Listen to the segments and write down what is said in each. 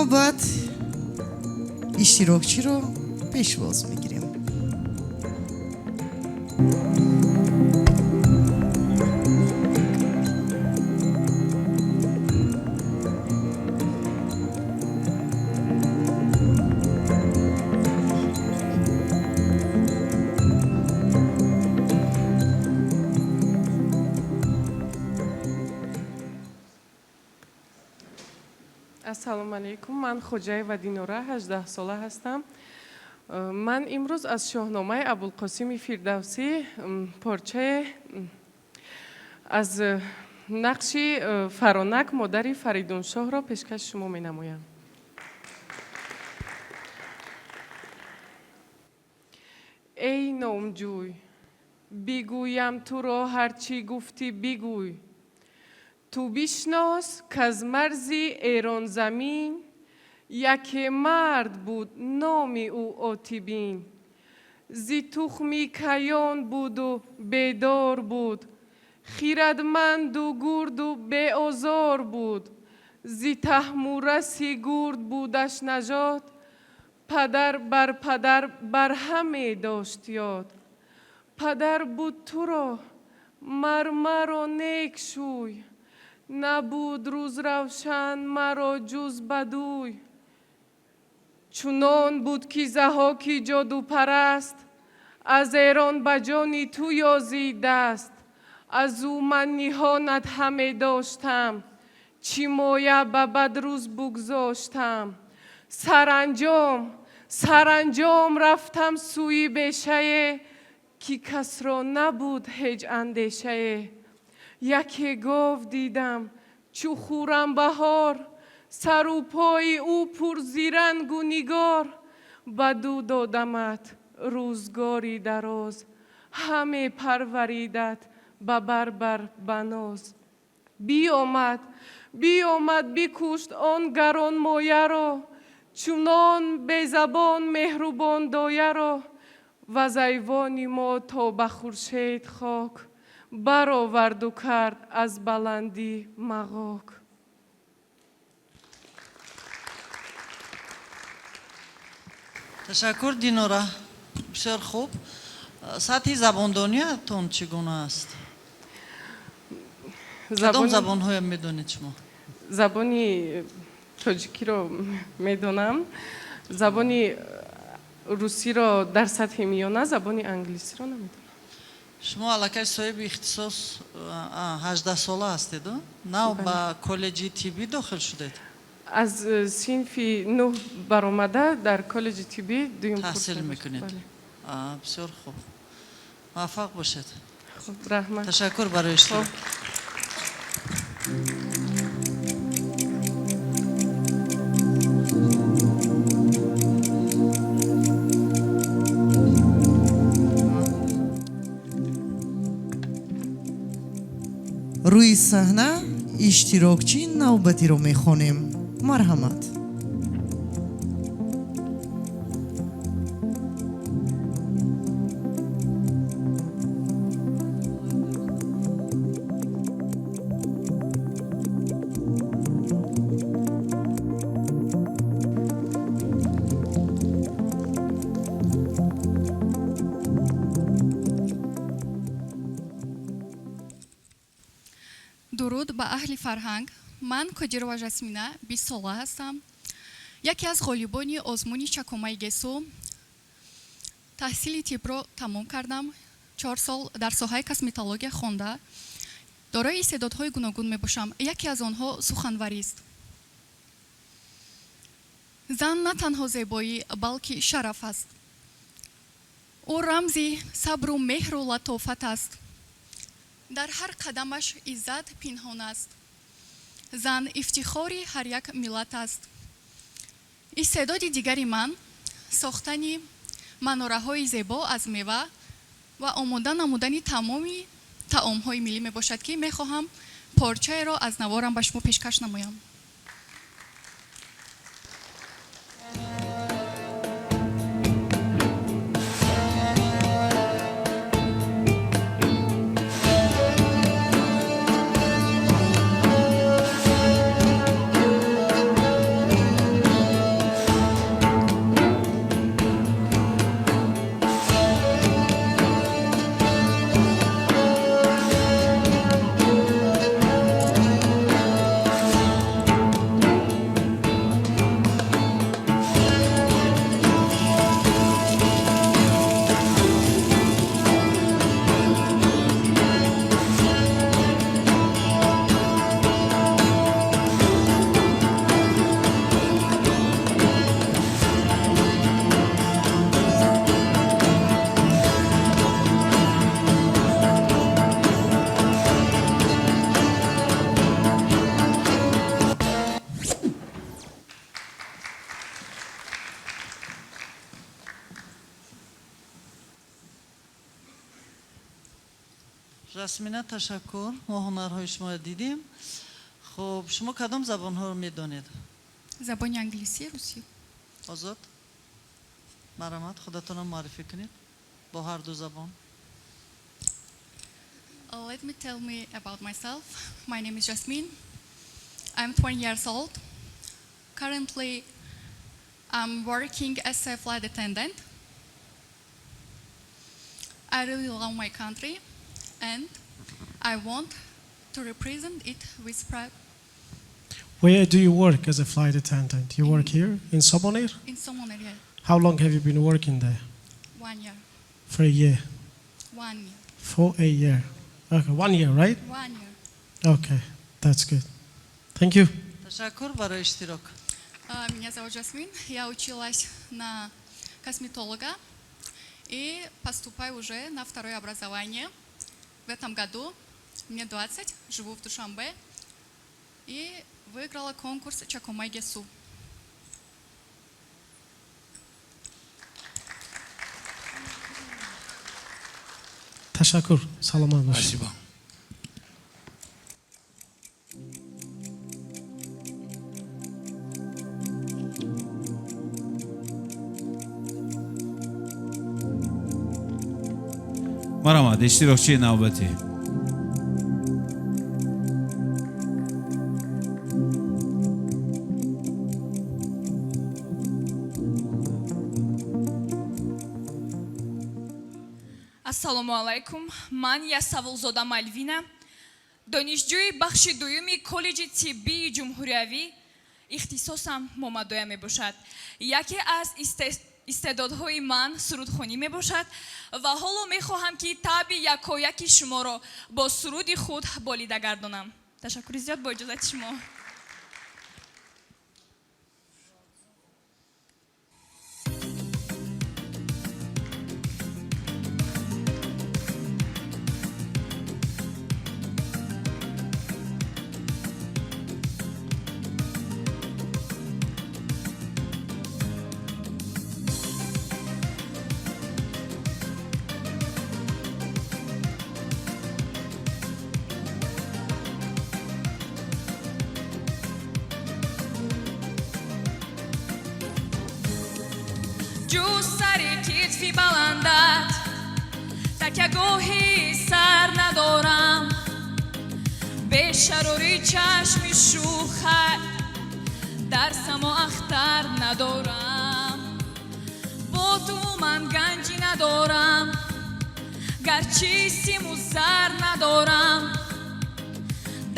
Навбат иштирокчиро пешвоз мегирем. Ассалому алайкум, ман Хоҷаева Динора, 18сола ҳастам. Ман имрӯз аз Шоҳномаи Абулқосими Фирдавсӣ порчае аз нақши Фаронак, модари Фаридуншоҳро пешкаши шумо менамоям. Эй номҷӯй, бигӯям туро, ҳарчӣ гуфтӣ бигӯй, ту бишнос, каз марзи Эронзамин яке мард буд, номи ӯ Отибин. Зи тухми Каён буду бедор буд, хирадманду гурду беозор буд. Зи Таҳмураси гурд будаш нажод, падар бар падар бар ҳаме дошт ёд. Падар буд туро, мар маро нек шӯй, набуд рӯз равшан маро ҷуз бадӯй. Чунон буд, ки Заҳоки ҷодупараст аз Эрон ба ҷони ту ёзид даст. Аз ӯ ман ниҳонат ҳаме доштам, чӣ моя ба бадрӯз бугзоштам. Саранҷом, саранҷом рафтам сӯи бешае, ки касро набуд ҳеҷ андешае. Яке гов дидам чу хуррам баҳор, сару пои ӯ пурзирангу нигор. Ба ду додамат рӯзгори дароз, ҳаме парваридат ба барбар ба ноз. Биомад, биомад, бикушт он гаронмояро, чунон безабон меҳрубон дояро. Ва зайвони мо то ба хуршед хок бароварду кард аз баландӣ мағок. Ташаккур, Динора, бисёр хуб. Сатҳи забондониятон чӣ гуна аст? Кадом забонҳоям медонед шумо? Забони тоҷикиро медонам, забони русиро дар сатҳи миёна, забони англисиро намедонам. Шумо аллакай соҳиби ихтисос, 18сола ҳастед, нав ба коллеҷи тиббӣ дохил шудед? Аз синфи нӯҳ баромада, дар коллеҷи тиббӣ дуюм таҳсил мекунед. Бисёр хуб, муваффақ бошед. Хуб, раҳмат. Ташаккур барои иштирок. Рӯи саҳна иштирокчии навбатиро мехонем. Марҳамат. Дуруд ба аҳли фарҳанг. Ман Қодирова Жасмина, 20сола ҳастам, яке аз ғолибони озмуни Чакомаи Гесу. Таҳсили тибро тамом кардам, 4 сол дар соҳаи косметология хонда, дорои истеъдодҳои гуногун мебошам. Яке аз онҳо суханварист. Зан на танҳо зебоӣ, балки шараф аст. Ӯ рамзи сабру меҳру латофат аст, дар ҳар қадамаш иззат пинҳон аст. Зан ифтихори ҳар як миллат аст. Истеъдоди дигари ман сохтани манораҳои зебо аз мева ва омода намудани тамоми таомҳои миллӣ мебошад, ки мехоҳам порчаеро аз наворам ба шумо пешкаш намоям. Жасмина, ташаккур, мо ҳунарҳои шуморо дидем. Хуб, шумо кадом забонҳоро медонед? Забони англисӣ, русӣ. Озод, марҳамат, худатонро муаррифӣ кунед бо ҳар ду забон. Let me tell me about myself. My name is Jasmine. I'm 20 years old. Currently, I'm working as a flight attendant. I really love my country and I want to represent it with pride. Where do you work as a flight attendant? You work here in Somon Air? In Somon Air. How long have you been working there? 1 year. For a year. 1 year. For a year. Okay, 1 year, right? 1 year. Okay, that's good. Thank you. Ташаккур барои иштирок. Меня зовут Жасмин. Я училась на косметолога и поступаю уже на второе образование. В этом году мне 20, живу в Душанбе и выиграла конкурс Чакомаи Гесу. Ташаккур, саломат бошед. Спасибо. Марҳамат, иштирокчии навбатӣ. Ассалому алайкум, ман Ясавулзода Мальвина, донишҷӯи бахши дуюми коллеҷи тиббии ҷумҳуриявӣ, ихтисосам момадоя мебошад. Яке аз истеъдодҳои ман сурудхонӣ мебошад ва ҳоло мехоҳам, ки табъи якояки шуморо бо суруди худ болида гардонам. Ташаккури зиёд, бо иҷозати шумо. Ҷуз сари китфи баландат такягоҳи сар надорам, бешарори чашми шӯхат дар само ахтар надорам. Бо ту ман ганҷӣ надорам, гарчи симу зар надорам,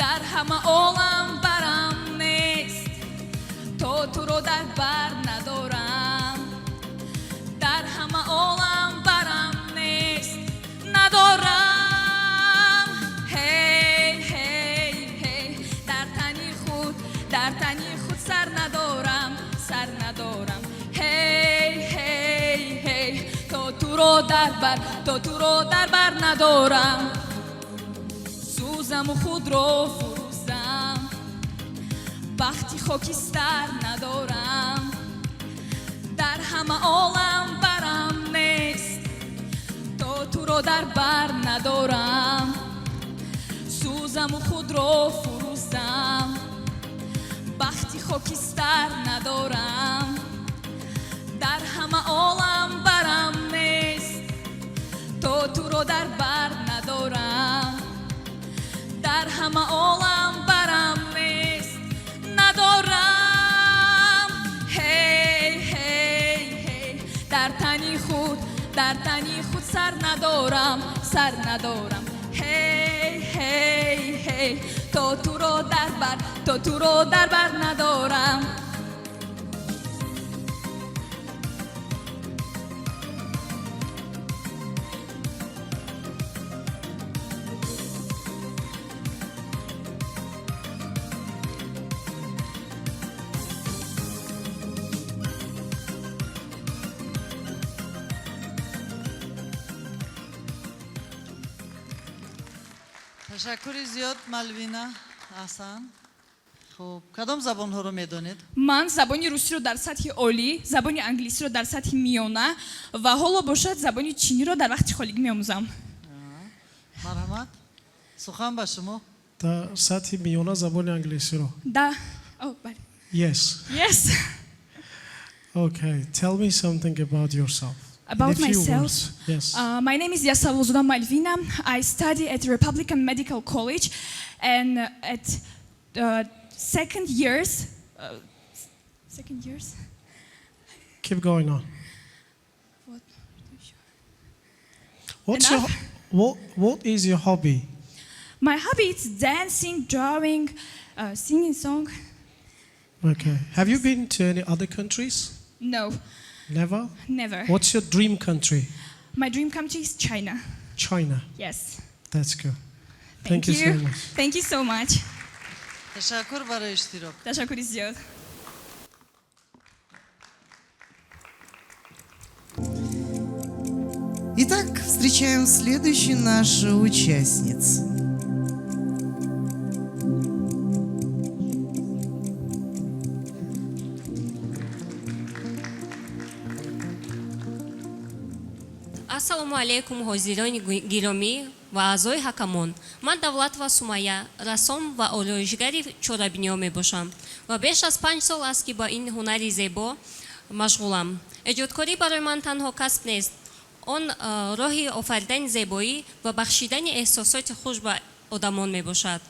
дар ҳама олам барам нест, то туро дар бар надорам. Дар ҳама олам барам нест, надорам. Ҳей, ҳей, ҳей, дар тани худ, дар тани худ сар надорам, сар надорам. Ҳей, ҳей, ҳей, то туро дар бар, то туро дар бар надорам. Сӯзаму худро фурӯзам, бахти хокистар надорам. Дар ҳама олам барам нест, то туро дар бар надорам. Сӯзаму худро фурӯзам, бахти хокистар надорам. Дар ҳама олам барам нест, то туро дар бар надорам. Дар ҳама олам барам нест, надорам. Ҳей, ҳей, ҳей, дар тани худ, дар тани худ сар надорам, сар надорам. Ҳей, ҳей, ҳей, то туро дар бар, то туро дар бар надорам. Ташаккури зиёд, Малвина, аҳсан. Хуб, кадом забонҳоро медонед? Ман забони русиро дар сатҳи олӣ, забони англисиро дар сатҳи миёна ва ҳоло бошад, забони чиниро дар вақти холигӣ меомӯзам. Марҳамат. Сухан ба шумо. Дар сатҳи миёна забони англисиро. Да. О, бале. Yes. Yes. Okay. Tell me something about yourself. In About a few myself? words. Yes. My name is Yasavulzoda Malvina. I study at Republican Medical College, and at second years, second years. Keep going on. What? What's your Enough? what is your hobby? My hobby is dancing, drawing, singing song. Okay. Have you been to any other countries? No, Never? never. What's your dream country? My dream country is China. China. Yes. That's good. Thank, Thank you so much. Thank you so much. Ташаккур барои иштирок. Ташаккури зиёд. Итак, встречаем следующую нашу участницу. Ассалому алайкум, ҳозирони гиромӣ ва аъзои ҳакамон. Ман Давлатова Сумая, рассом ва ороишгари чорабиниҳо мебошам ва беш аз 5 сол аст, ки ба ин ҳунари зебо машғулам. Эҷодкорӣ барои ман танҳо касб нест, он роҳи офаридани зебоӣ ва бахшидани эҳсосоти хуш ба одамон мебошад.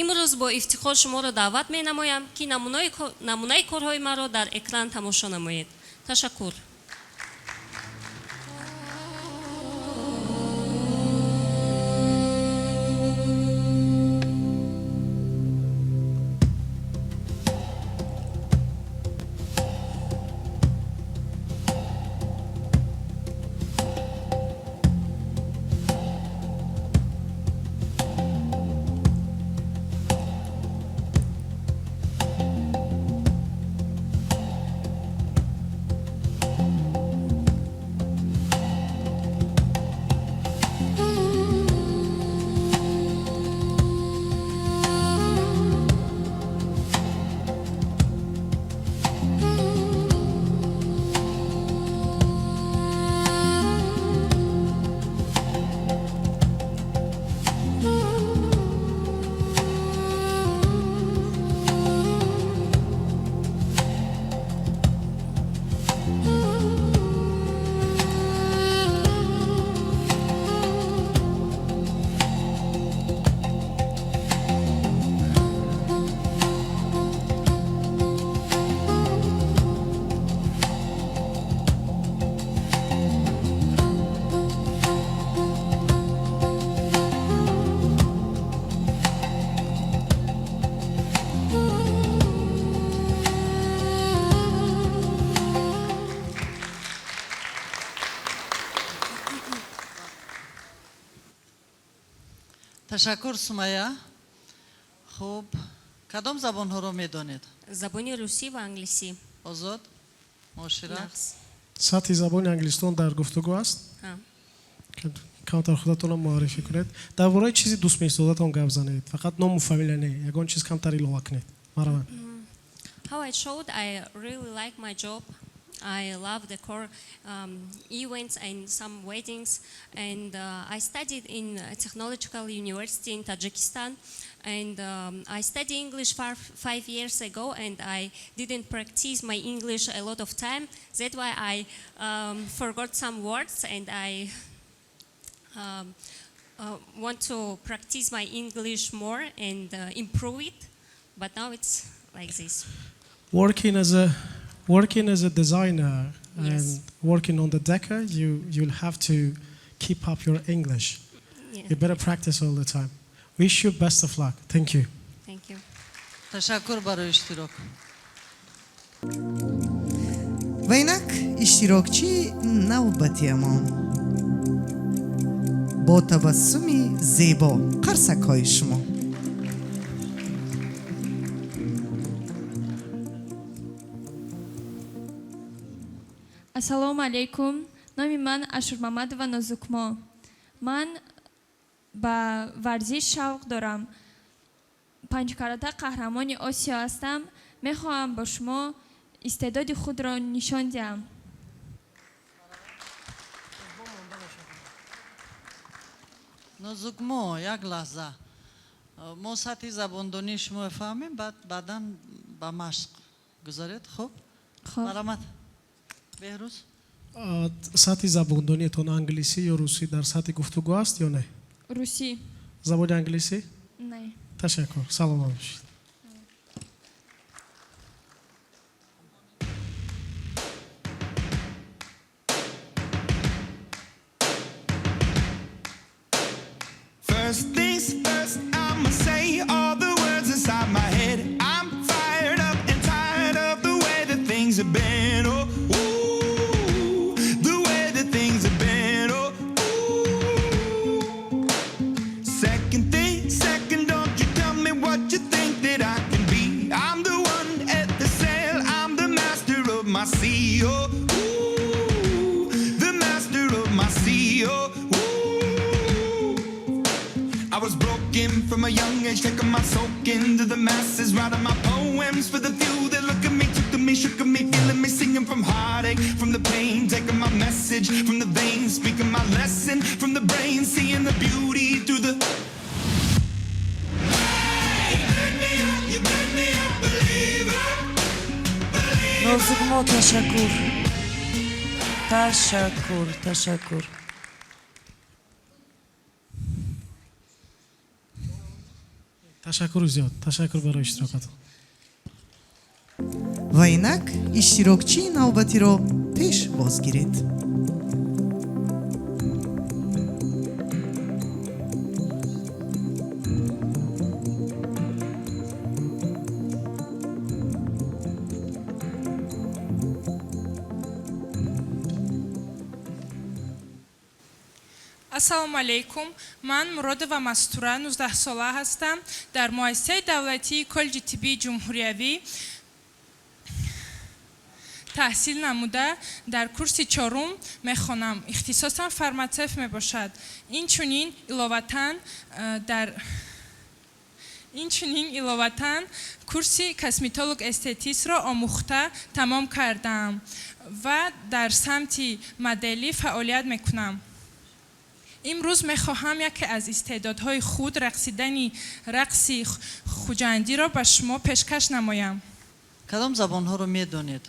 Имрӯз бо ифтихор шуморо даъват менамоям, ки намунаи корҳои маро дар экран тамошо намоед. Ташаккур. Ташаккур, Сумая. Хуб, кадом забонҳоро медонед? Забони русӣ ва англисӣ. Озод муошират. Нағз. Сатҳи забони англиситон дар гуфтугӯ аст? Ҳа. Камтар худатонро муаррифӣ кунед, дар бораи чизи дӯстмеистодатон гап занед, фақат ному фамилия не, ягон чиз камтар илова кунед, марҳамат. How I showed, I really like my job. I love decor events and some weddings. And I studied in a technological university in Tajikistan. And I studied English 5 years ago, and I didn't practice my English a lot of time. That's why I forgot some words, and I want to practice my English more and improve it. But now it's like this. Working as a designer Yes. and working on the decor, you'll have to keep up your English. Yeah. You better practice all the time. Wish you best of luck. Thank you. Thank you. Ташаккур барои иштирок. Ва инак иштирокчии навбатиамон бо табассуми зебо, қарсакҳои шумо. Ассалому алайкум. Номи ман Ашурмамадова Нозукмо. Ман ба варзиш шавқ дорам. Панҷкарата қаҳрамони Осиё ҳастам. Мехоҳам бо шумо истеъдоди худро нишон диҳам. Нозукмо, як лаҳза, мо сатҳи забондонии шумо фаҳмем, баъд баъдан ба машқ гузаред. Хуб, марҳамат, Беҳрӯз. Сатҳи забондониятон англисӣ ё русӣ дар сатҳи гуфтугӯ аст ё не? Русӣ. Забони англисӣ? Не. Ташаккур, саломат бошед. First things first, I'ma say all the words inside my head. I'm fired up and tired of the way that things have been. Oh, ooh, the way that things have been. Oh, ooh. Second thing, second, don't you tell me what you think that I can be. I'm the one at the sail, I'm the master of my sea. Oh, ooh, the master of my sea. Oh, ooh. I was broken from a young age, taking my soak into the masses, writing my poems for the few that look at me, took to me, shook at me, feeling me, singing from heartache, from the pain, taking my message from the veins, speaking my lesson from the brain, seeing the beauty through the. Hey, you made me up, you made me a believer. Нозукмо, ташаккур, ташаккур, ташаккур. Ташаккури зиёд, ташаккур барои иштирокатон. Ва инак иштирокчии навбатиро пеш бозгиред. Ассалому алайкум, ман Муродова Мастура, 19сола ҳастам, дар муассисаи давлатии коллеҷи тиббии ҷумҳуриявӣ таҳсил намуда, дар курси чорум мехонам. Ихтисосам фарматсевт мебошад. Инчунин иловатан курси косметолог эстетистро омӯхта тамом кардаам ва дар самти моделӣ фаъолият мекунам. Имрӯз мехоҳам яке аз истеъдодҳои худ, рақсидани рақси хуҷандиро ба шумо пешкаш намоям. Кадом забонҳоро медонед?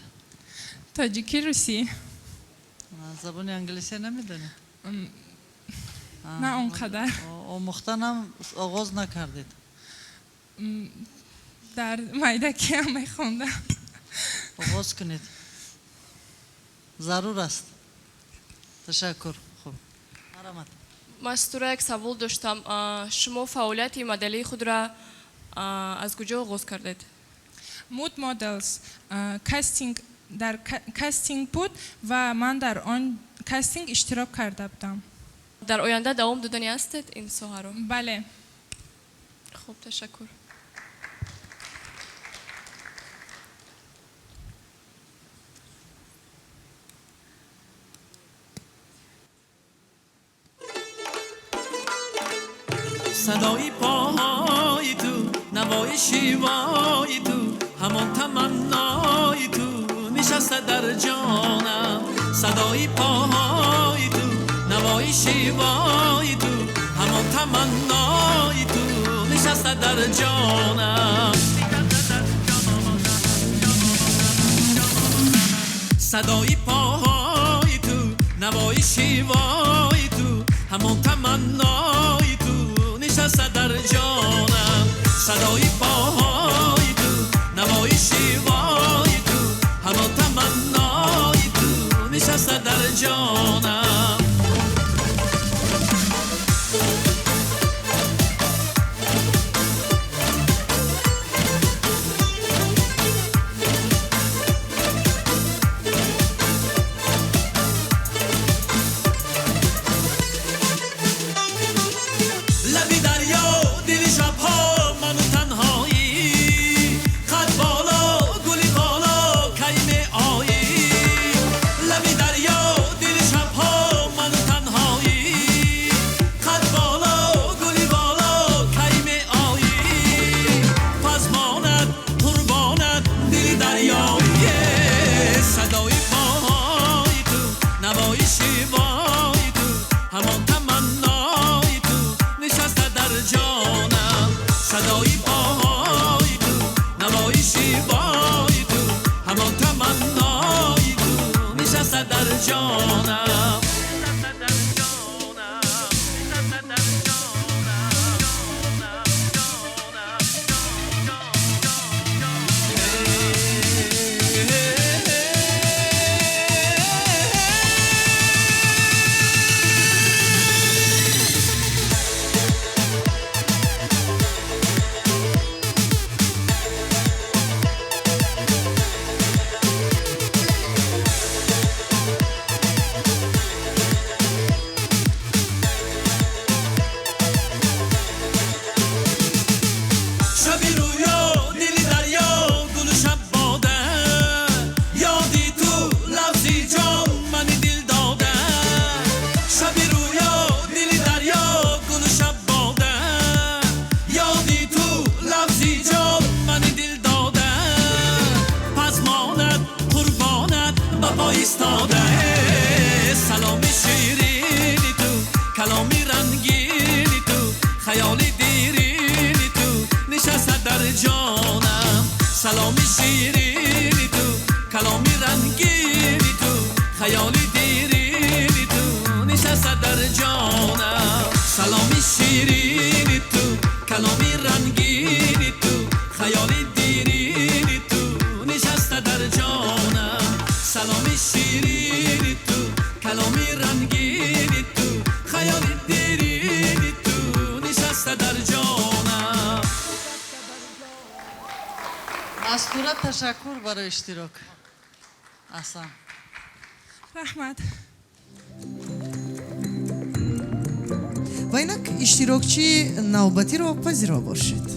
Тоҷикӣ, русӣ. Забони англисия намедонед? На он қадар. Омӯхтанам оғоз накардед? Дар майдакиам мехондам. Оғоз кунед, зарур аст. Ташаккур, хуб, марҳамат. Мастура, як савол доштам. Шумо фаъолияти моделии худро аз куҷо оғоз кардед? Mood Models кастинг, дар кастинг буд ва ман дар он кастинг иштирок карда будам. Дар оянда давом додани ҳастед ин соҳаро? Бале. Хуб, ташаккур. Садои поҳои ту, навои шивои ту, ҳамон таманнои ту нишаста дар ҷонам. Садои поҳои ту, навои шивои ту, ҳамон таманнои ту нишаста дар ҷонам. Садои поҳои ту, навои шивои ту, ҳамон таманнои ту нишаста дар ҷонам. Садои поҳои ту, навои шивои ту, ҳамон таманнои ту нишаста дар ҷонам. Лаби дарё, дили шабҳо, ману танҳоӣ, қад боло, гули боло, кай меоӣ? Лаби дарё, дили шабҳо, ману танҳоӣ, қад боло, гули боло, кай меоӣ? Пазмонат, қурбонат, дили дарёӣ. Садои поҳои ту, навои шивои ту, ҳамон таманнои ту истода. Саломи ширини ту, каломи рангини ту, хаёли дирини ту нишаста дар ҷонам. Саломи ширини ту, каломи рангини ту, хаёли дирини ту нишаста дар ҷонам. Саломи ширини ту, каломи рангини ту, хаёли дирини ту нишаста дар ҷонам. Саломи ширини ту, каломи рангини ту, хаёли дирини ту нишаста дар ҷонам. Мастура, ташаккур барои иштирок. Аҳсан. Раҳмат. Ва инак иштирокчии навбатиро пазиро бошед.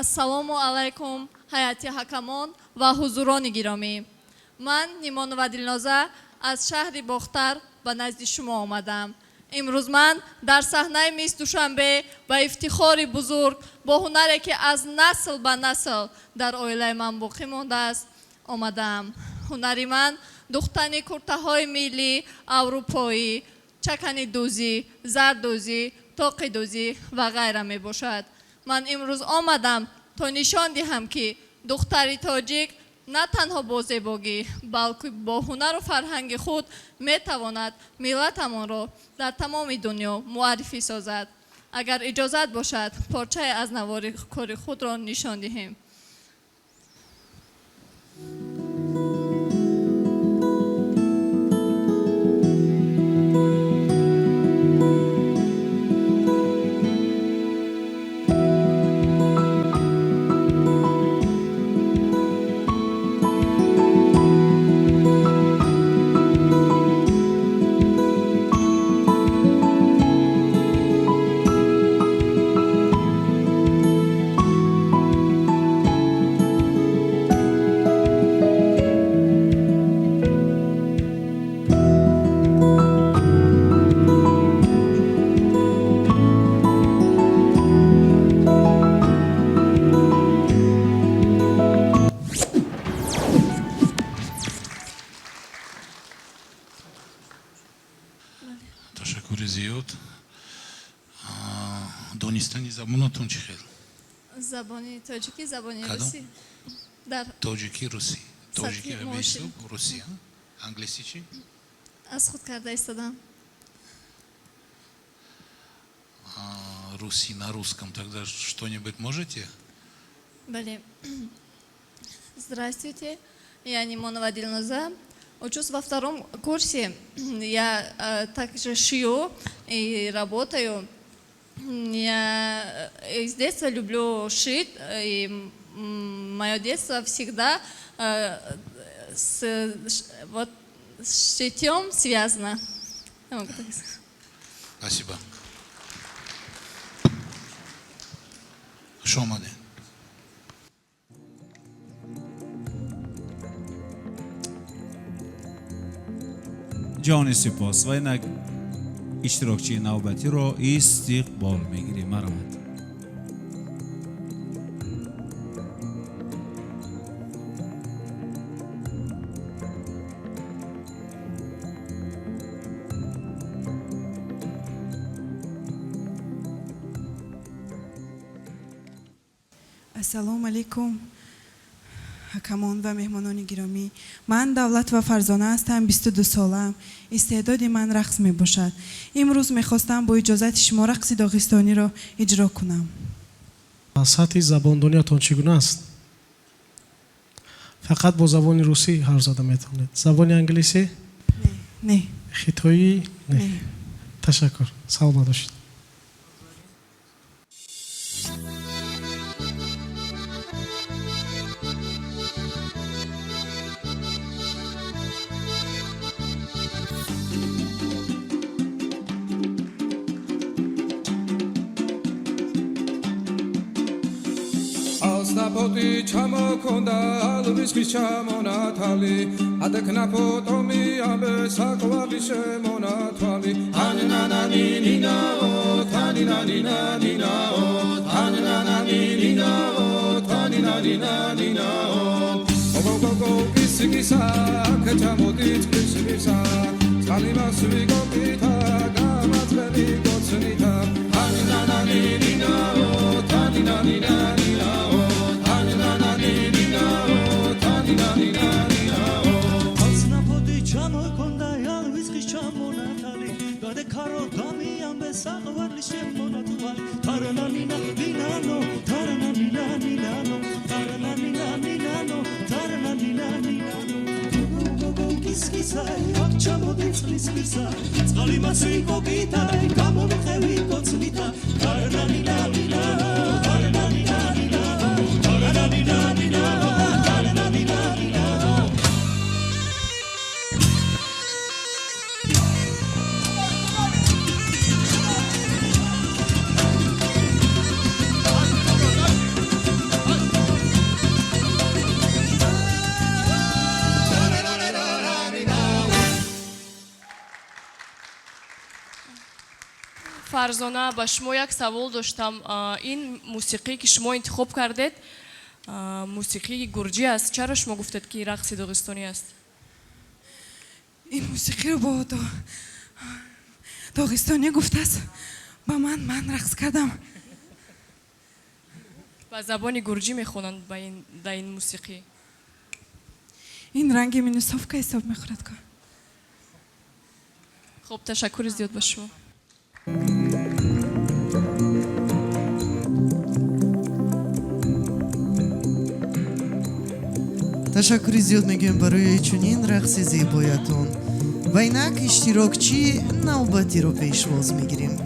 Ассалому алайкум, ҳайати ҳакамон ва ҳузурони гиромӣ. Ман Нимонова Дилноза аз шаҳри Бохтар ба назди шумо омадам. Имрӯз ман дар саҳнаи Мисс Душанбе ба ифтихори бузург бо ҳунаре, ки аз насл ба насл дар оилаи ман боқӣ мондааст, омадаам. Ҳунари ман духтани куртаҳои миллӣ, аврупоӣ, чаканидӯзӣ, зардӯзӣ, тоқидӯзӣ ва ғайра мебошад. Ман имрӯз омадам то нишон диҳам, ки духтари тоҷик на танҳо бо зебогӣ, балки бо ҳунару фарҳанги худ метавонад миллатамонро дар тамоми дунё муаррифӣ созад. Агар иҷозат бошад, порчае аз навори кори худро нишон диҳем. Ташаккури зиёд. Донистани забонатон чӣ хел? Забони тоҷикӣ, забони Кадом? русӣ. Дар Тоҷикӣ, русӣ. Тоҷикӣ сатҳи муошир. беҳисоб, русӣ, англисӣ чӣ? Аз худ карда истодам. Русӣ, на русском тогда что-нибудь можете? Бале. Здравствуйте, я Нимонова Дилноза. Учусь во втором курсе. Я также шью и работаю. Я с детства люблю шить, и мое детство всегда вот, с шитьем связано. Я могу так сказать. Спасибо. Хуш омадед. Ҷони сипос. Ва инак иштирокчии навбатиро истиқбол мегирем. Марҳамат. Ассалому алайкум, ҳакамон ва меҳмонони гиромӣ. Ман Давлатова Фарзона ҳастам, 22 солаам. Истеъдоди ман рақс мебошад. Имрӯз мехостам бо иҷозати шумо рақси доғистониро иҷро кунам. Сатҳи забондониятон чӣ гуна аст? Фақат бо забони русӣ ҳарф зада метавонед? Забони англисӣ? Не. Хитоӣ? Не. Ташаккур, саломат бошед. ასნაფოტი ჩამოქონდა ალვის ხის ჩამონათალი ადქნა ფოტომი ამბე საყვალი შემონათვალი ანნანანინინაო თანინანინანინაო თანინანინინაო თანინანინანინაო ოგოგოგო კისიკისა აქ ჩამოდი წყლისმისა წყალი მას ვიგოკითა გამაწყენი გოცნითა თანინანინინაო თანინანინანინაო თანინანინინაო თანინანინანინაო ასნაფოტი ჩამოქონდა ალვის ხის ჩამონათალი გადექარო დამიამბე საყვარლის შემონათვალი თარანანინა ნინანო თარანანინანინანო თარანანინანინანო თარანანინანინანო გოგოგო კისკისა აქ ჩამოდი წყლის პირსა წყალი მას ვიკოკითა გამომიყევი გოცნითა თარანანინანინანო თარანანინანინანო თარანანინანინანო თარანანინანინანო. Фарзона, ба шумо як савол доштам. Ин мусиқие ки шумо интихоб кардед, мусиқии гурҷӣ аст. Чаро шумо гуфтед, ки рақси доғистонӣ аст? Ин мусиқиро бо доғистонӣ гуфтааст ба ман, ман рақс кардам. Ба забони гурҷӣ мехонанд ба ин дар ин мусиқӣ. Ин ранги минусовка ҳисоб мехӯрад ко. Хуб, ташаккури зиёд ба шумо. Ташаккури зиёд мегӯем барои чунин рақси зебоятон ва инак иштирокчии навбатиро пешвоз мегирем.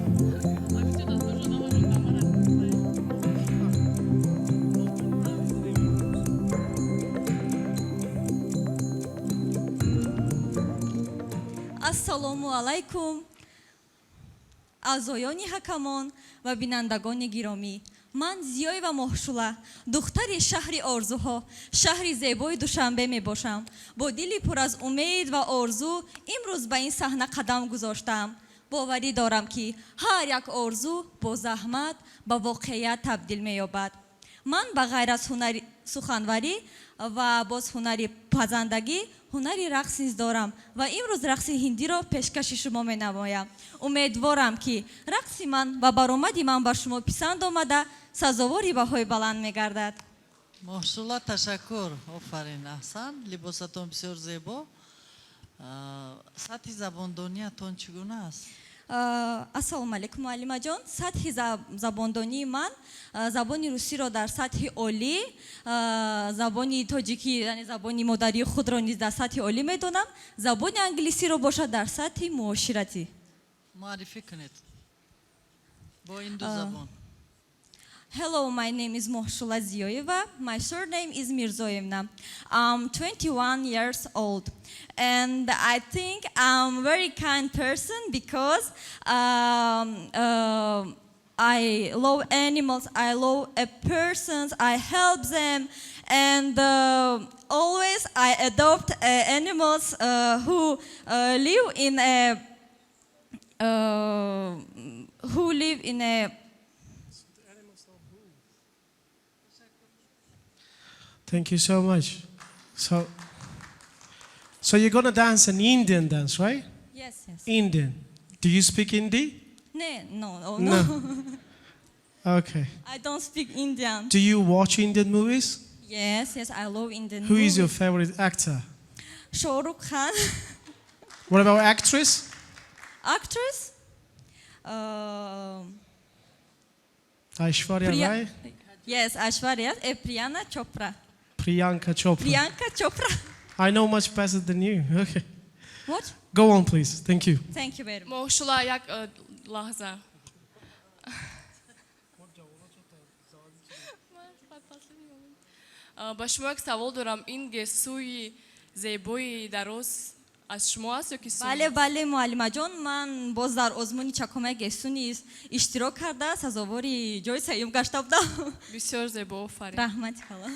Ассалому алайкум, аъзоёни ҳакамон ва бинандагони гиромӣ. Ман Зиёева Моҳшула, духтари шаҳри орзуҳо, шаҳри зебои Душанбе мебошам. Бо дили пур аз умед ва орзу имрӯз ба ин саҳна қадам гузоштаам. Боварӣ дорам, ки ҳар як орзу бо заҳмат ба воқеият табдил меёбад. Ман ба ғайр аз ҳунари суханварӣ ва боз ҳунари пазандагӣ, ҳунари рақс низ дорам ва имрӯз рақси ҳиндиро пешкаши шумо менамоям. Умедворам, ки рақси ман ва баромади ман ба шумо писанд омада, сазовори баҳои баланд мегардад. Моҳшула, ташаккур, офарин, аҳсан, либосатон бисёр зебо. Сатҳи забондониятон чӣ гуна аст? Ассалому алайкум, муаллимаҷон. Сатҳи забондонии ман, забони русиро дар сатҳи олӣ, забони тоҷикӣ, яъне забони модарии худро низ дар сатҳи олӣ медонам, забони англисиро бошад дар сатҳи муоширатӣ. Муаррифӣ кунед бо ин ду забон. Hello, my name is Mohshula Ziyoeva. My surname is Mirzoyevna. I'm 21 years old. And I think I'm a very kind person because I love animals, I love a persons, I help them, and always I adopt animals who live in a Thank you so much. So you're gonna dance an Indian dance, right? Yes. Indian. Do you speak Hindi? No, oh, no. No. Okay. I don't speak Indian. Do you watch Indian movies? Yes, I love Indian Who is your movies. Favorite actor? Shah Rukh Khan. What about actress? Actress? Aishwarya Rai? Yes, Aishwarya. Priyanka Chopra. Priyanka Chopra. Priyanka Chopra. I know much better than you. Okay. What? Go on, please. Thank you. Thank you very much. Моҳшула, як лаҳза. Ба шумо як савол дорам. Ин гесӯи зебои дароз Аз шумо аст ё ки сунъӣ? Бале, бале, муаллимаҷон, ман боз дар озмуни Чакомаи Гесу низ иштирок карда, сазовори ҷои сеюм гашта будам. Бисёр зебо, офарин. Раҳмати калон.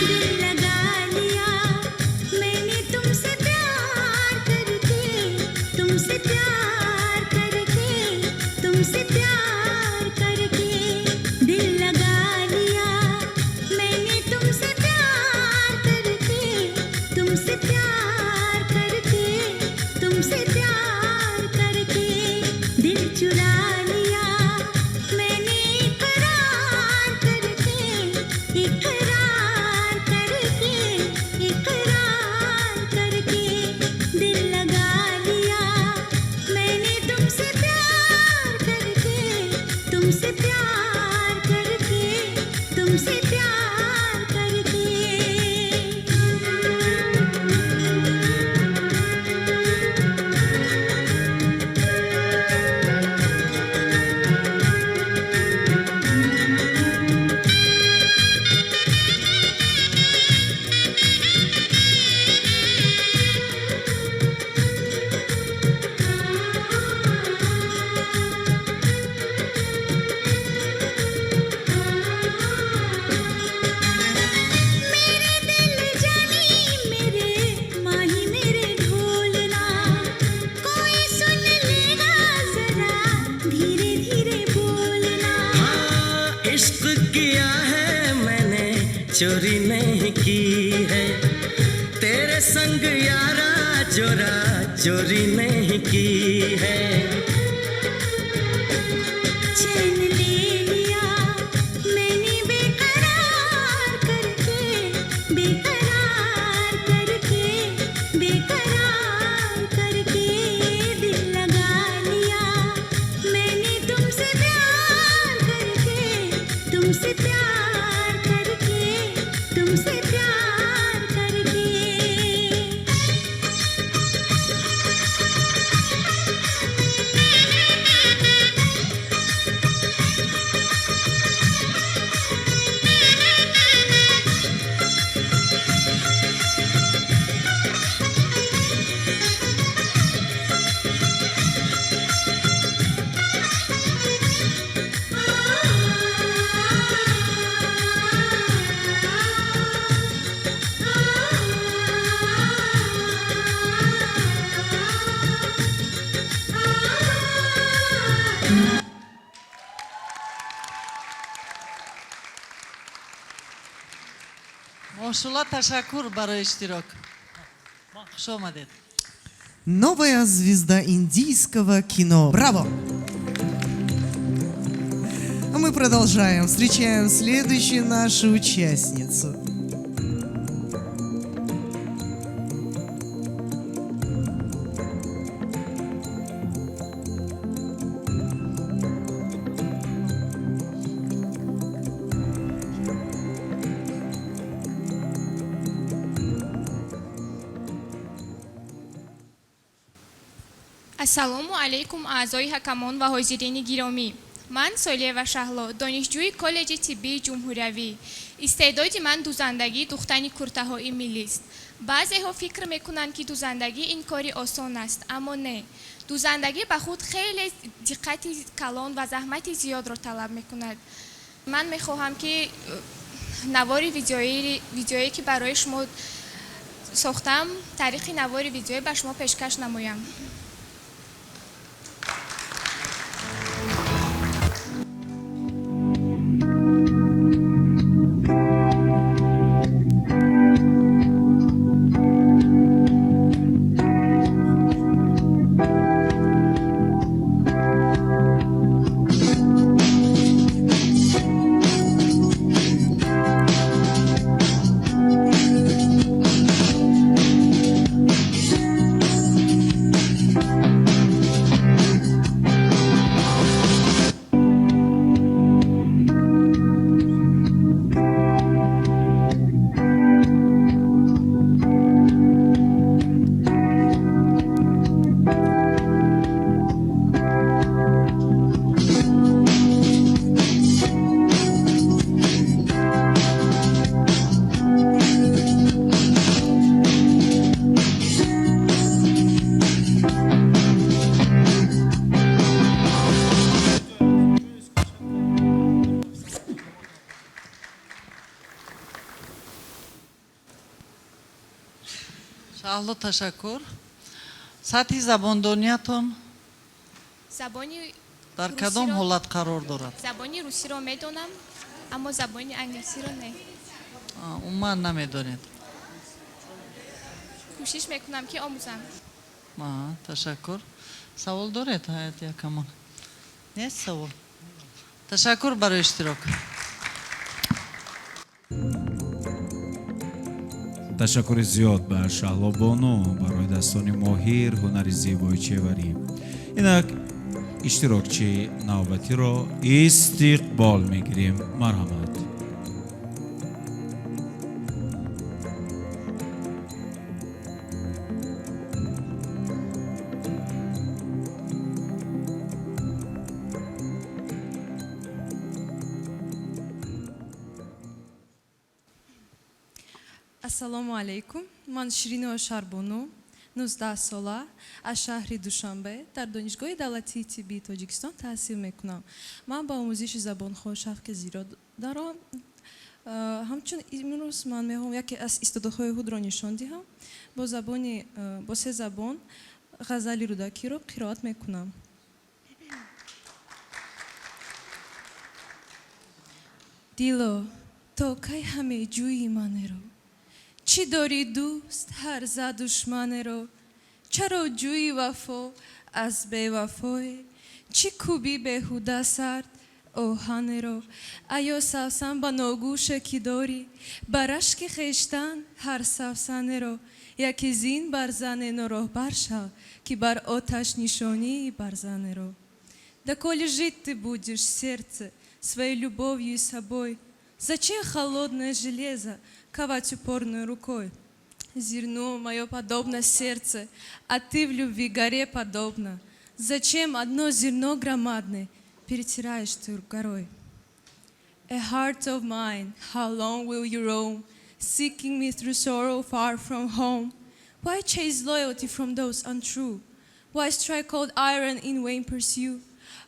दिल लगा लिया मैंने तुमसे प्यार करके, तुमसे प्यार करके, तुमसे प्यार करके। दिल लगा लिया मैंने तुमसे प्यार करके, तुमसे प्यार करके, तुमसे प्यार करके। दिल चुरा लिया मैंने इकरार करके, इकरार करके, इकरार करके। दिल लगा लिया मैंने तुमसे प्यार करके, तुमसे प्यार करके, तुमसे प्यार करके। मेरे दिल जानी मेरे माही मेरे ढोलना, कोई सुन लेगा जरा धीरे धीरे बोलना। हाँ, इश्क किया है मैंने, चोरी नहीं की है। तेरे संग यारा चोरा चोरी नहीं की है। चैन ले लिया मैंने बेकरार करके, बेकरार करके, बेकरार करके। दिल लगा लिया मैंने तुमसे प्यार करके, तुमसे प्यार करके, तुमसे प्यार करके। Моҳшула, ташаккур барои иштирок, хуш омадед. Новая звезда индийского кино. Браво! А мы продолжаем. Встречаем следующую нашу участницу. Ассалому алайкум, аъзои ҳакамон ва ҳозирини гиромӣ. Ман Солиева Шаҳло, донишҷӯи коллеҷи тиббии ҷумҳуриявӣ. Истеъдоди ман дузандагӣ, духтани куртаҳои миллист. Баъзеҳо фикр мекунанд, ки дузандагӣ ин кори осон аст, аммо не. Дузандагӣ ба худ хеле диққати калон ва заҳмати зиёдро талаб мекунад. Ман мехоҳам, ки навори видеоие, ки барои шумо сохтам, тариқи навори видеоӣ ба шумо пешкаш намоям. Шаҳло, ташаккур. Сатҳи забондониятон Забони дар кадом русиро- ҳолат қарор дорад? Забони русиро медонам, аммо забони англисиро не. Умуман намедонед? Кӯшиш мекунам, ки омӯзам. Ташаккур. Савол доред, ҳайати ҳакамон? Нест савол. Ташаккур барои иштирок. Ташаккури зиёд ба Шаҳлобону барои дастони моҳир, ҳунари зебои чеварӣ. Инак иштирокчии навбатиро истиқбол мегирем. Марҳамат. Ассалому алайкум. Ман Ширинова Шарбону, 19 сола, аз шаҳри Душанбе, дар Донишгоҳи давлатии тиббии Тоҷикистон таҳсил мекунам. Ман ба омӯзиши забонҳо шавқи зиёд дорам. Ҳамчун имрӯз ман мехоҳам яке аз истеъдодҳои худро нишон диҳам. Бо забони бо се забон ғазали Рӯдакиро қироат мекунам. Дило, то кай ҳаме ҷӯи манеро? Чӣ дорӣ дӯст ҳарза душманеро? Чаро ҷӯи вафо аз бевафое? Чӣ кӯби беҳуда сард оҳанеро? Аё савсан, ба ногӯше ки дорӣ, ба рашки хештан ҳар савсанеро? Яке зин бар зане нороҳбар шав, ки бар оташ нишонии барзанеро. Доколе жить ты будешь, сердце, своей любовью и собой? Зачем холодное железо ковать упорной рукой? Зерно мое подобно сердце, а ты в любви горе подобна. Зачем одно зерно громадное перетираешь ты горой? A heart of mine, how long will you roam, seeking me through sorrow far from home? Why chase loyalty from those untrue? Why strike cold iron in vain pursuit?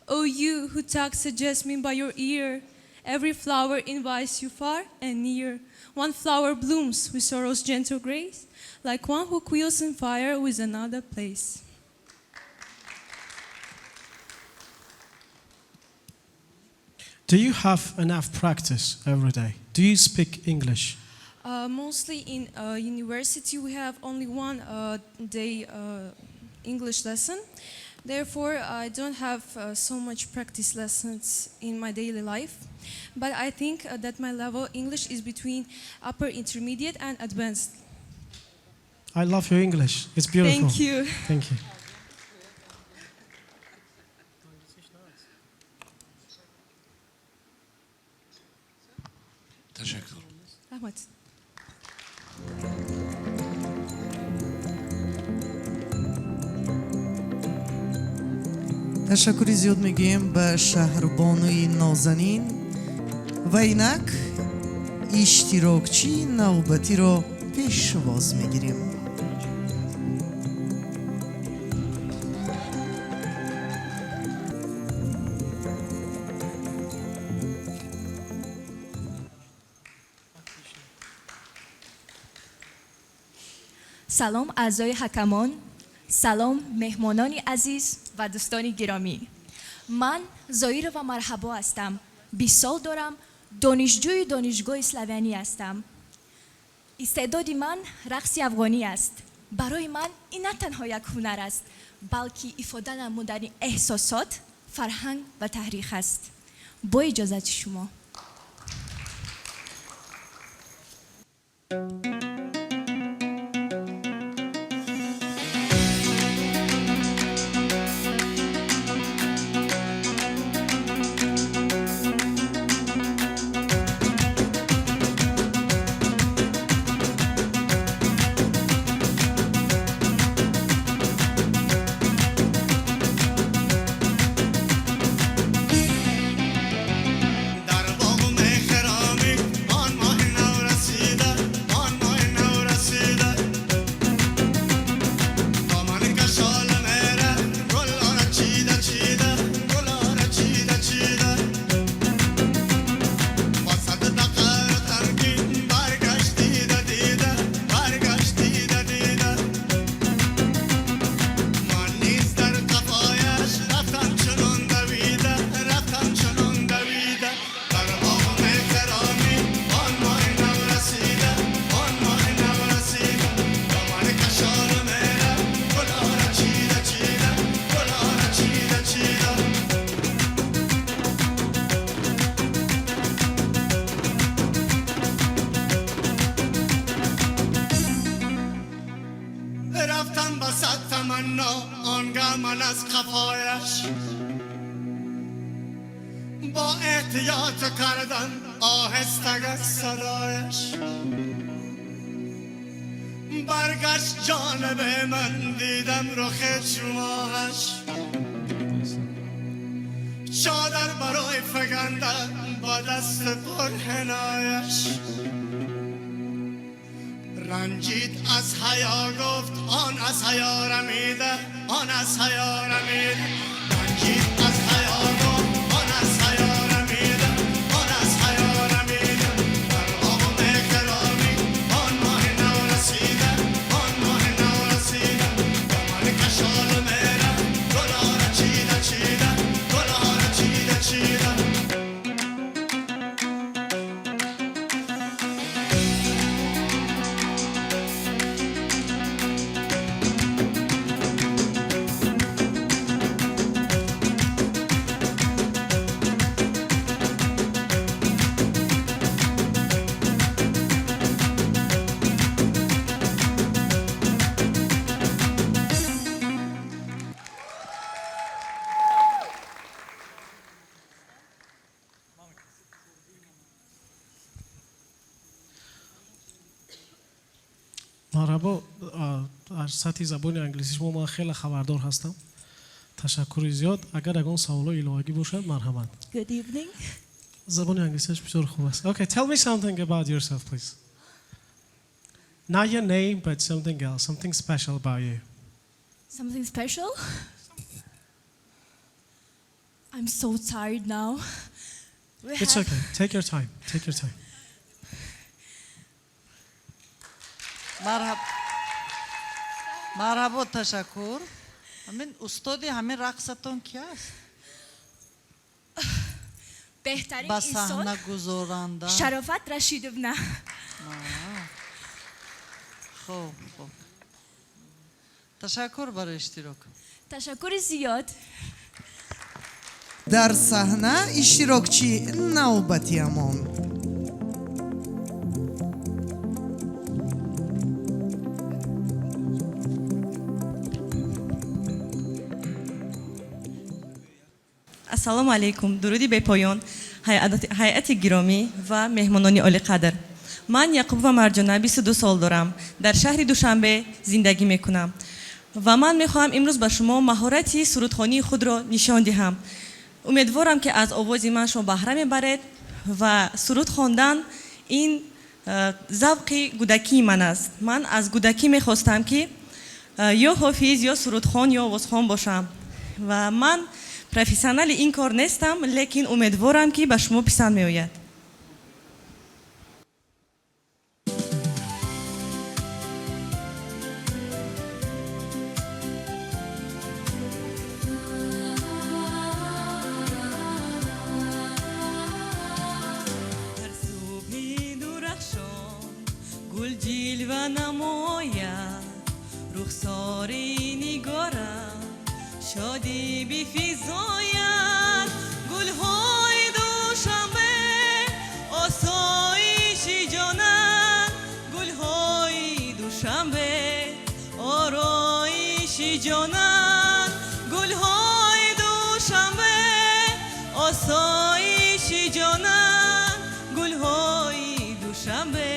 O you who tuck the jasmine by your ear, every flower invites you far and near. One flower blooms with sorrow's gentle grace, like one who quills in fire with another place. Do you have enough practice every day? Do you speak English? Mostly in university, we have only one day English lesson. Therefore, I don't have so much practice lessons in my daily life. But I think that my level English is between upper intermediate and advanced. I love your English. It's beautiful. Thank you. Thank you. Ташаккур. Раҳмат. Ташаккури зиёд мегӯем ба Шаҳрбонуи нозанин ва инак иштирокчии навбатиро пешвоз мегирем. Салом, аъзои ҳакамон, салом, меҳмонони азиз ва дӯстони гиромӣ. Ман Зоирова Марҳабо ҳастам, 20 сол дорам, донишҷӯи Донишгоҳи Славянӣ ҳастам. Истеъдоди ман рақси афғонӣ аст. Барои ман ин на танҳо як ҳунар аст, балки ифода намудани эҳсосот, фарҳанг ва таърих аст. Бо иҷозати шумо. Дар боғ мехрамӣ, он моҳи нав расида, он. تمنا، آنگه من از قفایش با احتیاط کردن آهستگک صدایش. برگشت جانب من، دیدم رخ چوماهش، چادر برای فگندن با دست پر حنایش. رنجید از حیا گفت آن از حیا رمیده، آن از حیا رمیده. رنجید از حیا گفت آن از حیا رمیده، آن از حیا رمیده. در آب خرامی آن ماه نورسیده، آن ماه نورسیده. دامن کشال میره گلها را چیده چیده، گلها را چیده چیده. Марҳабо, аз сатҳи забони англисии шумо ман хеле хабардор ҳастам. Ташаккури зиёд. Агар ягон саволҳои иловагӣ бошад, марҳамат. Good evening. Забони англисиаш бисёр хуб аст. Okay, tell me something about yourself, please. Not your name, but something else, something special about you. Something special? I'm so tired now. We It's have- okay. Take your time. Take your time. Марҳабо, ташаккур. Ҳамин устоди ҳамин рақсатон ки аст? Беҳтарин Ба инсон саҳна гузоранда. Шарофат Рашидовна. Хуб, хуб. Ташаккур барои иштирок. Ташаккури зиёд. Дар саҳна иштирокчии навбатиамон. Ассалому алайкум, дуруди бепоён, ҳайати гиромӣ ва меҳмонони олиқадр. Ман Яқубова Марҷона, 22 сол дорам, дар шаҳри Душанбе зиндагӣ мекунам ва ман мехоҳам имрӯз ба шумо маҳорати сурудхонии худро нишон диҳам. Умедворам, ки аз овози ман шумо баҳра мебаред ва суруд хондан ин завқи кӯдакии ман аст. Ман аз кӯдакӣ мехостам, ки ё ҳофиз, ё сурудхон, ё овозхон бошам ва ман профессионали ин кор нестам, лекин умедворам, ки ба шумо писанд меояд. Ҳар субҳи дурахшон гул ҷилва намояд, рухсори нигорам шодӣ бифизояд. Гулҳои Душанбе осоиши ҷонанд, гулҳои Душанбе ороиши ҷонанд, гулҳои Душанбе осоиши ҷонанд, гулҳои Душанбе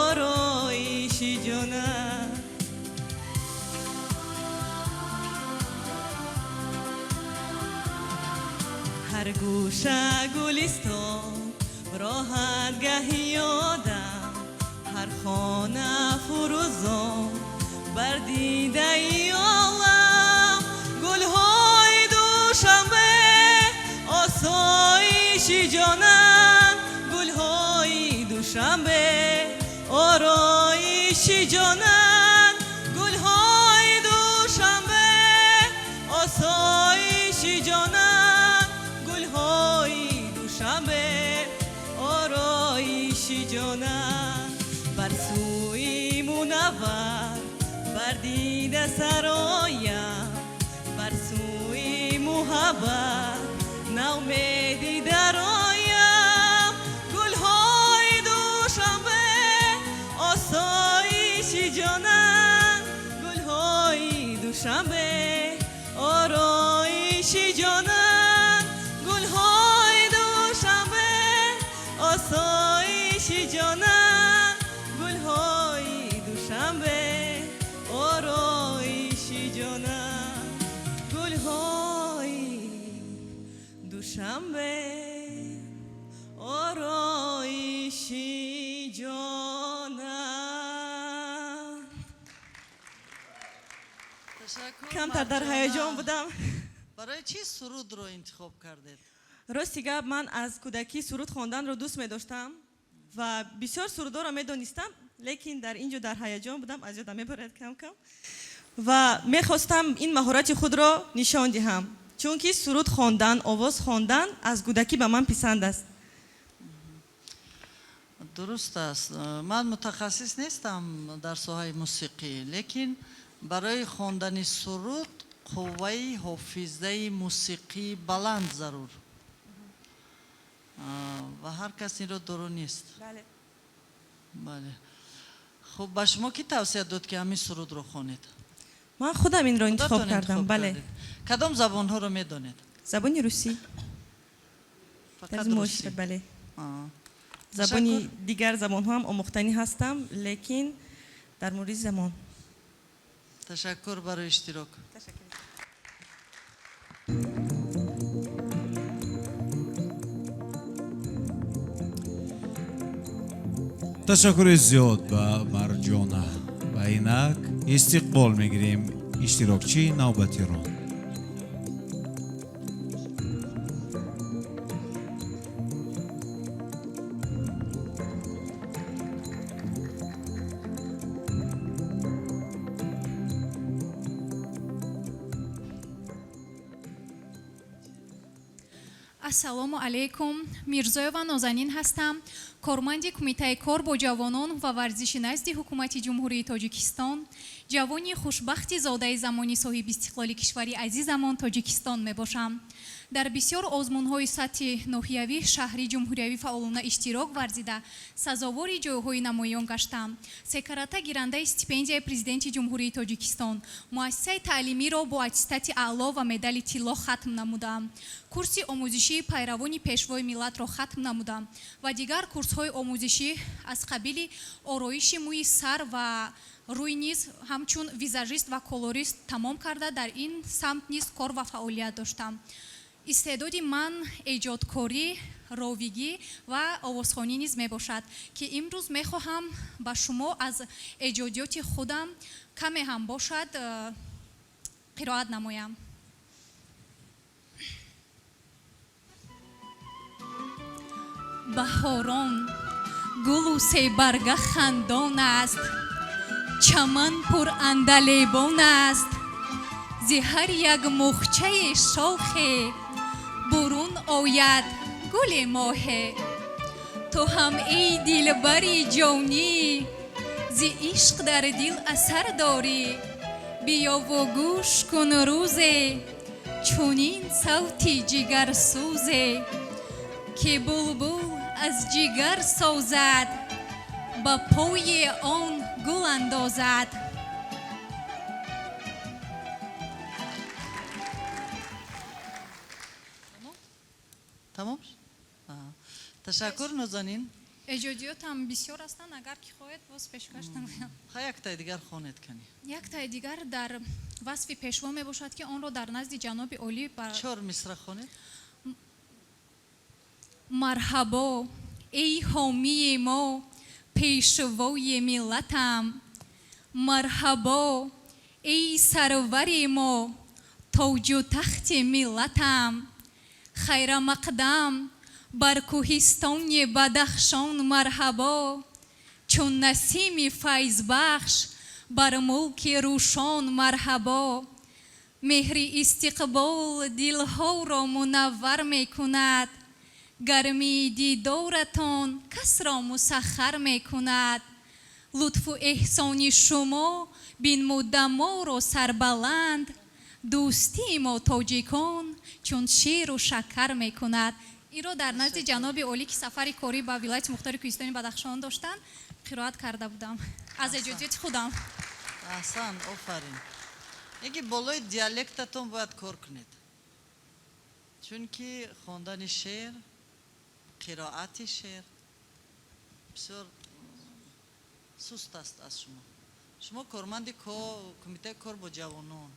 ороиши ҷонанд. Ҳар гӯша гулистон, роҳатгаҳи одам, ҳар хона фурӯзон бар дидаи олам. Гулҳои Душанбе осоиши ҷонанд, гулҳои Душанбе ороиши ҷонанд, гулҳои Душанбе осоиши ҷонанд, гулҳои Душанбе ороиши ҷонанд. Бар сӯи мунаввар бар дида сароям, бар сӯи муҳаббат наумедӣ дароям. Гулҳои Душанбе осоиши ҷонанд, гулҳои Душанбе ороиши ҷонанд, гулҳои Душанбе осоиши ҷонанд, гулҳои Душанбе ороиши ҷонанд, гулҳои Душанбе ороиши ҷонанд. Ташаккур. Камтар дар ҳаяҷон будам. Барои чӣ сурудро интихоб кардед? Рости гап, ман аз кӯдакӣ суруд хонданро дӯст медоштам ва бисёр сурудҳоро медонистам, лекин дар ин ҷо дар ҳаяҷон будам, аз ёдам мебарад кам-кам, ва мехостам ин маҳорати худро нишон диҳам, чунки суруд хондан, овоз хондан аз кӯдакӣ ба ман писанд аст. Дуруст аст. Ман мутахассис нестам дар соҳаи мусиқӣ, лекин барои хондани суруд қувваи ҳофизаи мусиқӣ баланд зарур ва ҳар кас инро доро нест. Бале. Хуб, ба шумо кӣ тавсия дод, ки ҳамин сурудро хонед? Ман худам инро интихоб Худатон кардам. интихоб Бале. кардед. Кадом забонҳоро медонед? Забони русӣ. Фақат Дар русӣ? Бале. Забони Ташаккур. дигар забонҳо ҳам омӯхтанӣ ҳастам, лекин дар мавриди замон. Ташаккур барои иштирок. Ташаккури зиёд ба Марҷона ва инак истиқбол мегирем иштирокчии навбатиро. Ассалому алайкум, Мирзоева Нозанин ҳастам, корманди Кумитаи кор бо ҷавонон ва варзиши назди Ҳукумати Ҷумҳурии Тоҷикистон, ҷавони хушбахти зодаи замони соҳибистиқлоли кишвари азизамон Тоҷикистон мебошам. Дар бисёр озмунҳои сатҳи ноҳиявӣ, шаҳрӣ, ҷумҳуриявӣ фаъолона иштирок варзида, сазовори ҷойҳои намоён гаштам. Секарата гирандаи стипендияи Президенти Ҷумҳурии Тоҷикистон, муассисаи таълимиро бо аттестати аъло ва медали тилло хатм намудам. Курси омӯзишии пайравони пешвои миллатро хатм намудам ва дигар курсҳои омӯзишӣ аз қабили ороиши мӯи сар ва рӯй низ ҳамчун визажист ва колорист тамом карда, дар ин самт низ кор ва фаъолият доштам. Истеъдоди ман эҷодкорӣ, ровигӣ ва овозхонӣ низ мебошад, ки имрӯз мехоҳам ба шумо аз эҷодиёти худам каме ҳам бошад қироат намоям. Баҳорон гулу себарга хандон аст, чаман пур андалебон аст, зи ҳар як мухчаи шохе бурун ояд гули моҳе. Ту ҳам эй дилбари ҷонӣ, зи ишқ дар дил асар дорӣ, биёву гӯш кун рӯзе чунин савти ҷигарсӯзе, ки булбул аз ҷигар созад, ба пои он гул андозад. Тамом? Ташаккур, Нозанин. Эҷодиётам бисёр ҳастанд, агар ки хоҳед, боз пешкаш намоям. Ха, яктаи дигар хонед кани. Яктаи дигар дар васфи пешво мебошад, ки онро дар назди ҷаноби олӣ ба Чор мисра хонед. Марҳабо, эй ҳомии мо, пешвои миллатам. Марҳабо, эй сарвари мо, тоҷу тахти миллатам. Хайрамақдам бар кӯҳистони Бадахшон марҳабо, чун насими файзбахш бар мулки Рӯшон марҳабо. Меҳри истиқбол дилҳоро мунаввар мекунад, гармии дидоратон касро мусаххар мекунад. Лутфу эҳсони шумо бинмуда моро сарбаланд, дӯстии мо тоҷикон чун ширу шакар мекунад. Инро дар назди ҷаноби олӣ, ки сафари корӣ ба вилояти мухтори кӯҳистони Бадахшон доштанд, қироат карда будам аз эҷодиёти худам. Аҳсан, офарин. Яке болои диалектатон бояд кор кунед, чунки хондани шеър, қироати шеър бисёр суст аст аз шумо. Шумо корманди кумитаи кор бо ҷавонон,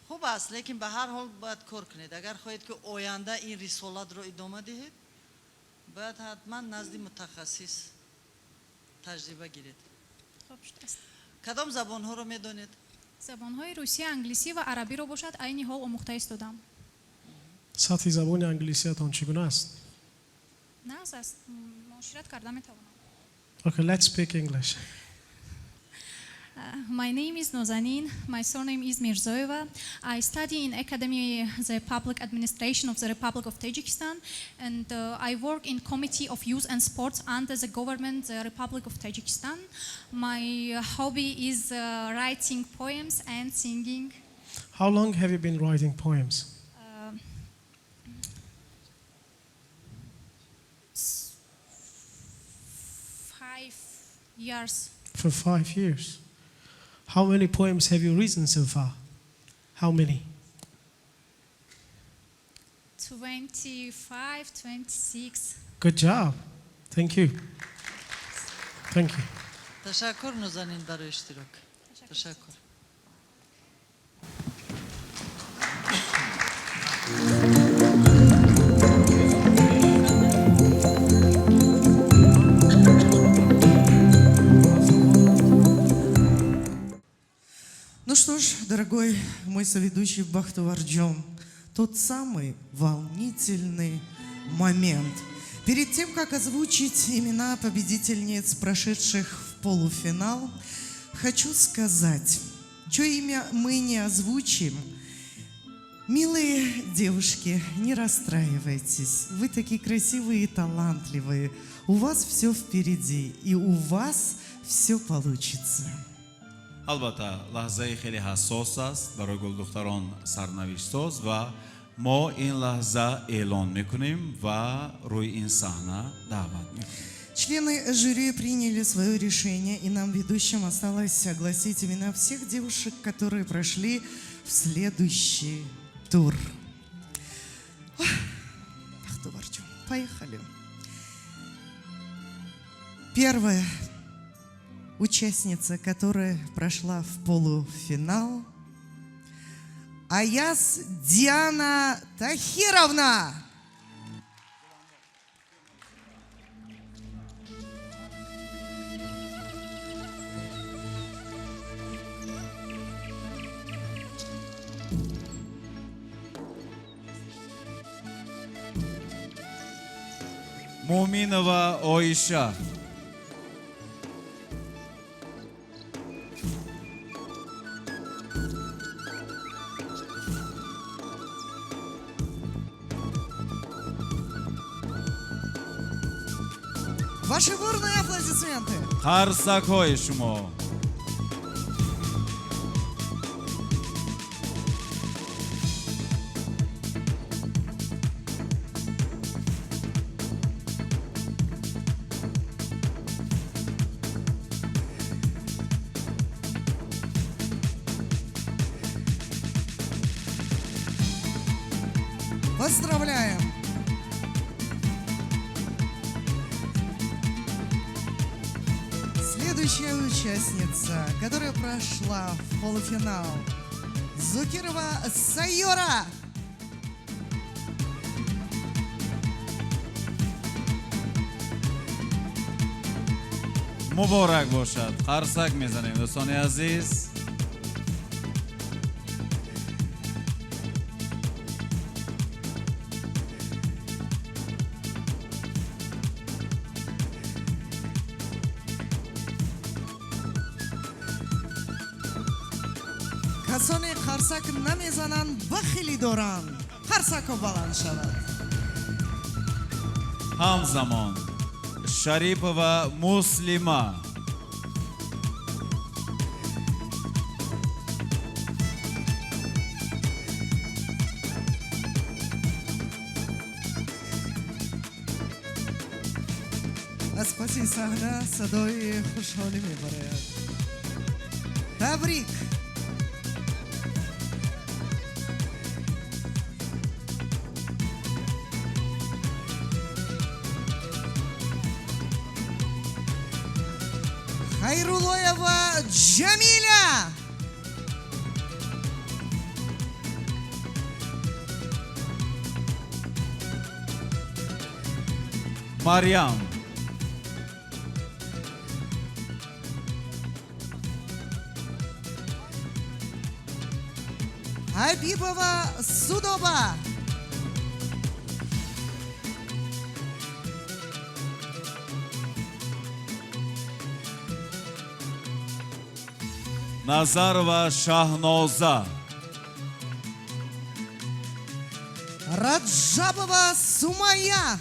хуб аст, лекин ба ҳар ҳол бояд кор кунед. Агар хоҳед, ки оянда ин рисолатро идома диҳед, бояд ҳатман назди мутахассис таҷриба гиред. Хуб шудааст. Кадом забонҳоро медонед? Забонҳои русия, англисӣ ва арабиро бошад, айни ҳол омӯхта истодам. Сатҳи забони англисиятон чӣ гуна аст? Нағз аст, муошират карда метавонам. Okay, let's speak English. My name is Nozanin. My surname is Mirzoeva. I study in Academy the Public Administration of the Republic of Tajikistan, and I work in Committee of Youth and Sports under the government, the Republic of Tajikistan. My hobby is writing poems and singing. How long have you been writing poems? 5 years. For 5 years. How many poems have you written so far? How many? 25, 26. Good job. Thank you. Thank you. Ташаккур, Нозанин, барои иштирок, ташаккур. Ну что ж, дорогой мой соведущий Бахтоварджон, тот самый волнительный момент. Перед тем, как озвучить имена победительниц, прошедших в полуфинал, хочу сказать, чье имя мы не озвучим. Милые девушки, не расстраивайтесь. Вы такие красивые и талантливые. У вас все впереди, и у вас все получится. Албатта, лаҳзаи хеле ҳассос аст барои гулдухтарон, сарнавиштсоз, ва мо ин лаҳза эълон мекунем ва рӯи ин саҳна даъват мекунем. Члены жюри приняли свое решение, и нам, ведущим, осталось огласить имена всех девушек, которые прошли в следующий тур. Ох, Бахтоварджон, поехали. Первая участница, которая прошла в полуфинал, Аяс Диана Тахировна. Муъминова Оиша. Ваши бурные аплодисменты. Қарсакҳои шумо. Поздравляем! Следующая участница, которая прошла в полуфинал, Зукирова Сайора. Муборак бошад, қарсак мезанем, дӯстони азиз. Касоне қарсак намезананд, бахилӣ доранд. Қарсако баланд шавад. Ҳамзамон Шарипова Муслима. Аз паси саҳна садои хушҳолӣ мебарояд. Табрик! Хайрулоева Джамиля. Марьям. Хабибова Судоба. Назарова Шахноза. Раджабова Сумая.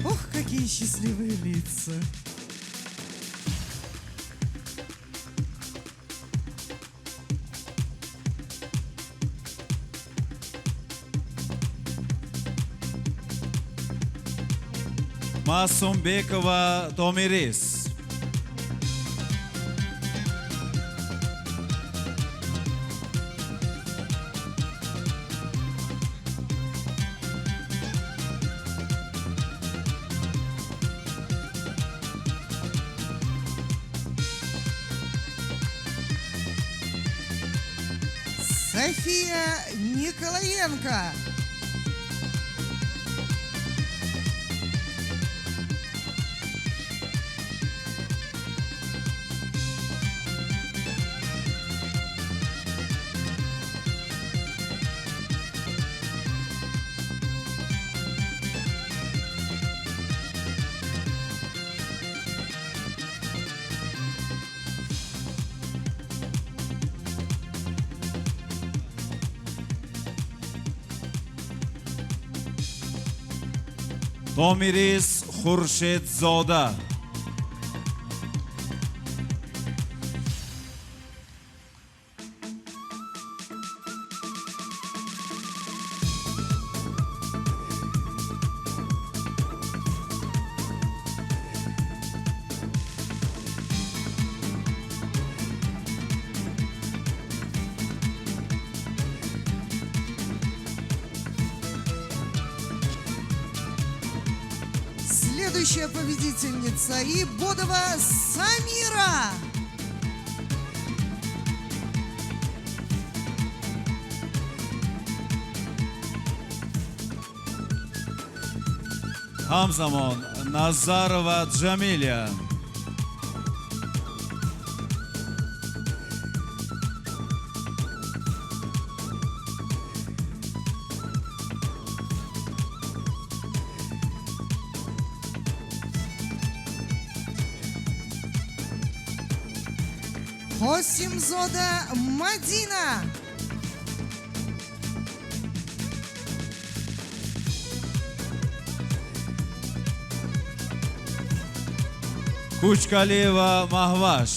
Ох, какие счастливые лица. Масумбекова Томирис. София Николаенко. Томирис Хуршедзода. Следующая победительница Ибодова Самира. Ҳамзамон Назарова Джамиля. Хосимзода Мадина. Кучкалиева Махваш.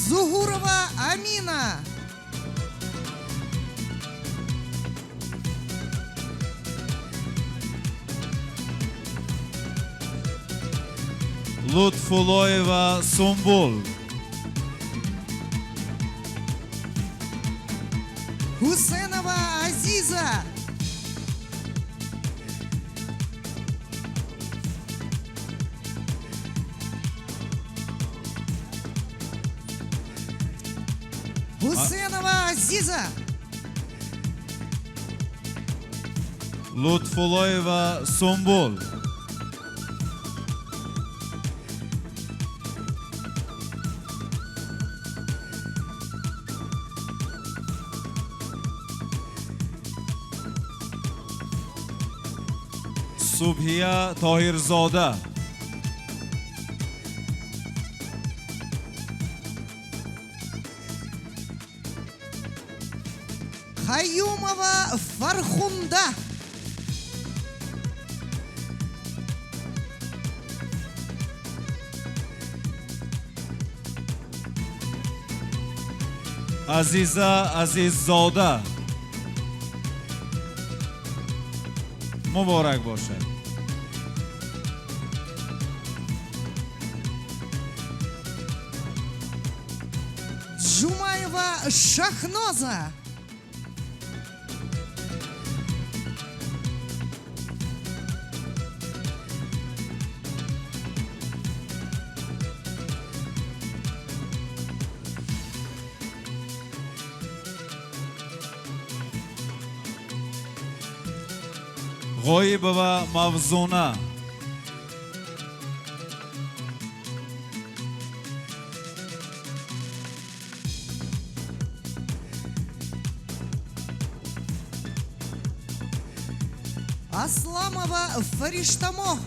Зугурова Амина. Лутфуллоева Сумбул. Хусенова Азиза. Хусенова Азиза. Лутфуллоева Сумбул. Субҳия Тоҳирзода. Хаюмова Фархунда. Азиза Азиззода. Муборак бошад. Джумаева Шахноза. Ғоибова Мавзуна. Асламова Фариштамо.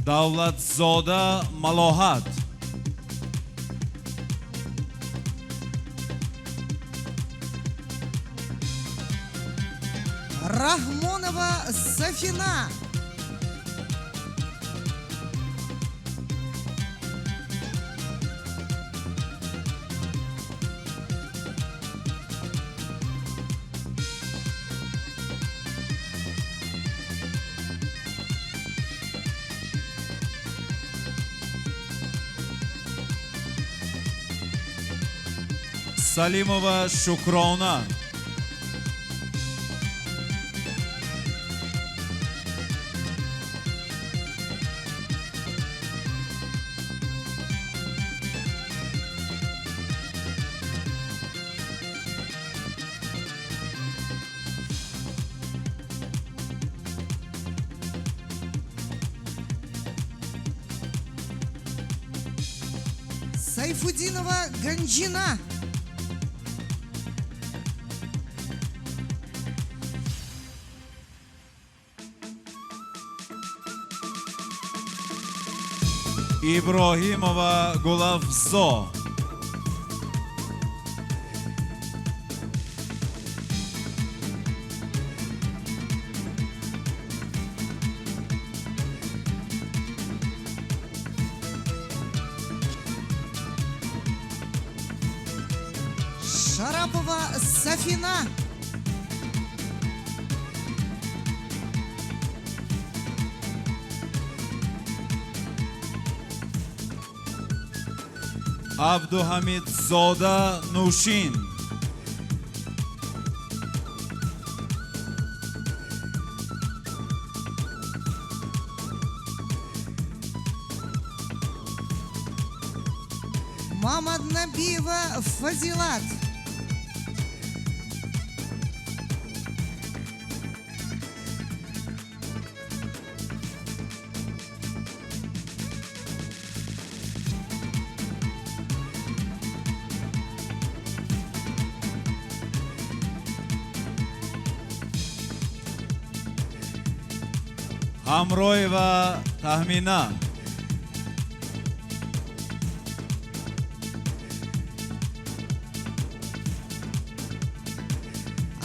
Давлатзода Малоҳат. Рахмонова Сафина. Салимова Шукрона. Сайфудинова Ганджина. Иброҳимова Гулафзо. Шарапова Сафина. Абдуҳамидзода Нушин. Мамаднабиева Фазилат. Ҳамроева Таҳмина.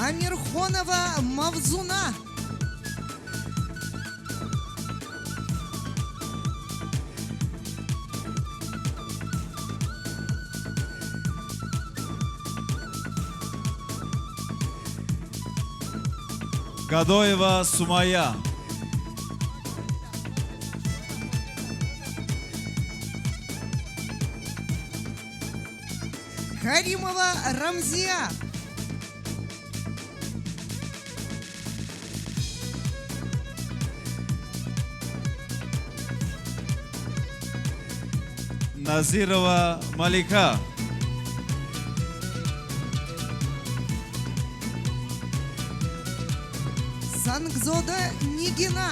Амирхонова Мавзуна. Гадоева Сумая. Каримова Рамзия. Назирова Малика. Сангзода Нигина.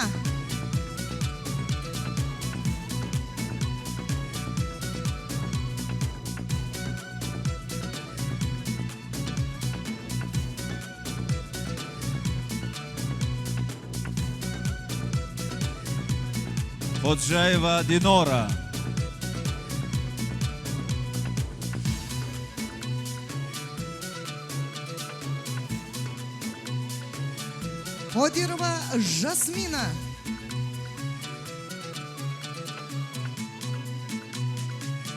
Ходжаева Динора. Қодирова Жасмина.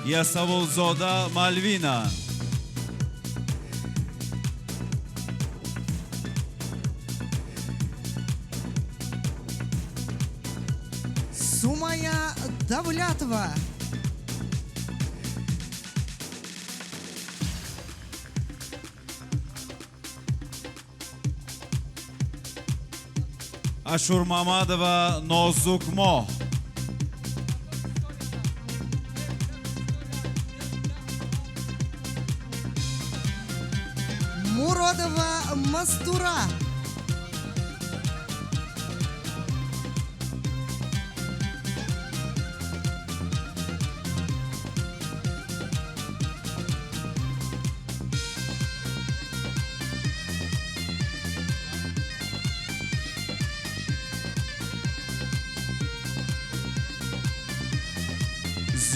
Ясавулзода Мальвина. Сумая Давлятова. Ашурмамадова Нозукмо. Муродова Мастура.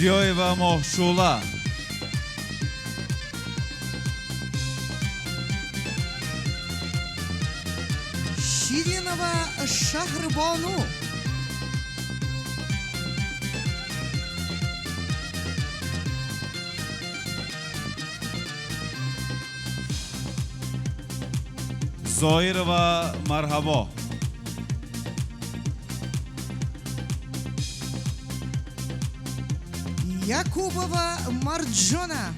Зиёева Моҳшула. Ширинова Шаҳрбону. Зоирова Марҳабо. Якубова Марджона.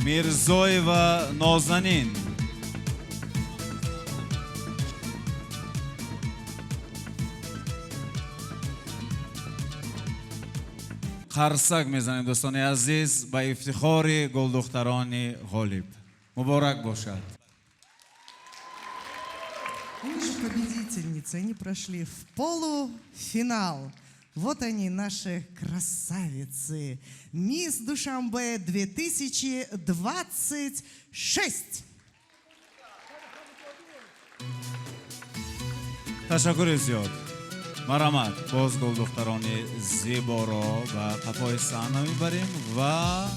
Мирзоева Нозанин. Қарсак мезанем, дӯстони азиз, ба ифтихори гулдухтарони ғолиб. Муборак бошад. Они же победительницы, они прошли в полуфинал. Вот они, наши красавицы. Мисс Душанбе 2026. Ташаккури зиёд. Марҳамат, боз гулдухтарони зеборо ба қафои саҳна мебарем ва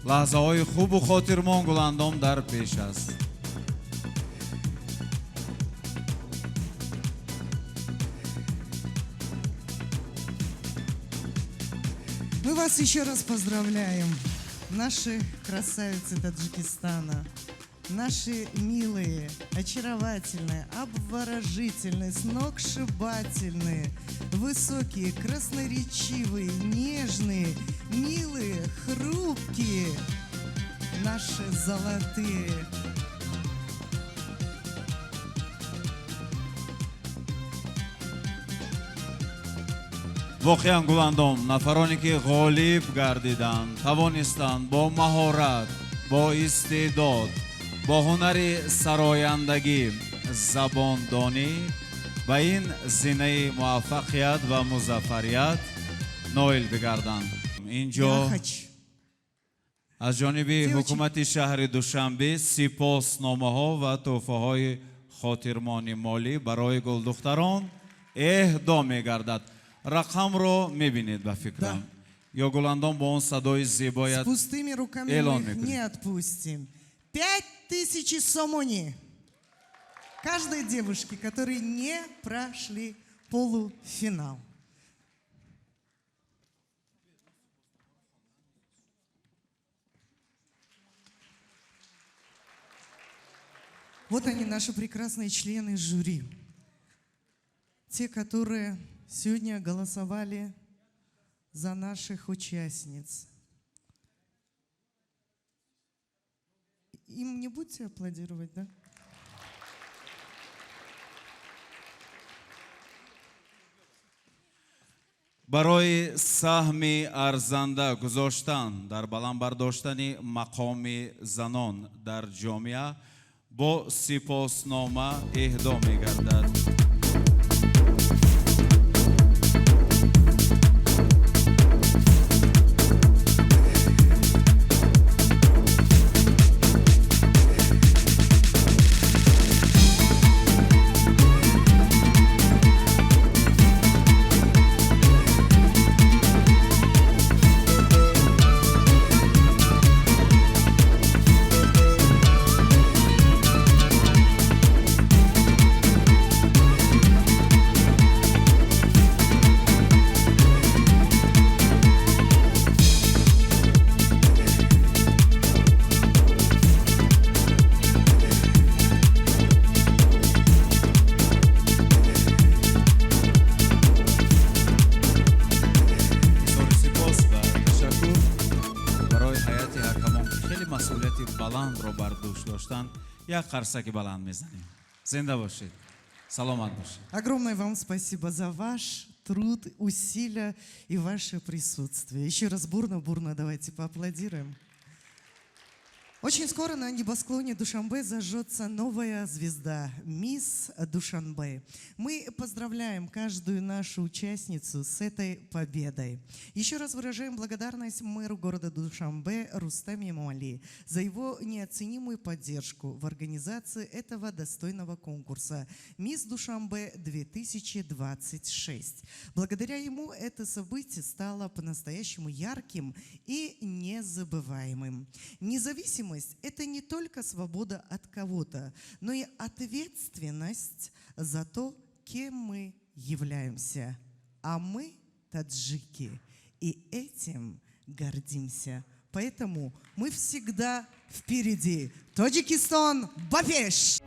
лаҳзаҳои хубу хотирмон Гуландом дар пеш аст. Мы вас еще раз поздравляем, наши красавицы Таджикистана, наши милые, очаровательные, обворожительные, сногсшибательные, высокие, красноречивые, нежные, милые, хрупкие, наши золотые. Воқеан, Гуландом, нафароне ки ғолиб гардиданд, тавонистанд бо маҳорат, бо истеъдод, бо ҳунари сарояндагӣ, забондонӣ ба ин зинаи муваффақият ва музаффарият ноил бигарданд. Инҷо аз ҷониби ҳукумати шаҳри Душанбе сипосномаҳо ва тӯҳфаҳои хотирмони молӣ барои гулдухтарон эҳдо мегардад. Рақамро мебинед, ба фикрам. Ё Гуландом бо он садои зебоят С пустыми руками эълон мы их мекунед. не отпустим. 5000 сомони. Каждой девушке, которые не прошли полуфинал. Вот они, наши прекрасные члены жюри. Те, которые сегодня голосовали за наших участниц. Им не будете аплодировать, да? Барои саҳми арзанда гузоштан дар баланд бардоштани мақоми занон дар ҷомеа бо сипоснома эҳдо мегардад. Масъулияти баландро бар дӯш доштанд, як қарсаки баланд мезанем. Зинда бошед, саломат бошед. Огромное вам спасибо за ваш труд, усилия и ваше присутствие. Еще раз бурно-бурно давайте поаплодируем. Очень скоро на небосклоне Душанбе зажжется новая звезда – Мисс Душанбе. Мы поздравляем каждую нашу участницу с этой победой. Еще раз выражаем благодарность мэру города Душанбе Рустаме Эмомали за его неоценимую поддержку в организации этого достойного конкурса «Мисс Душанбе 2026». Благодаря ему это событие стало по-настоящему ярким и незабываемым. Независимость – это не только свобода от кого-то, но и ответственность за то, кем мы являемся. А мы таджики, и этим гордимся. Поэтому мы всегда впереди. Тоҷикистон, ба пеш!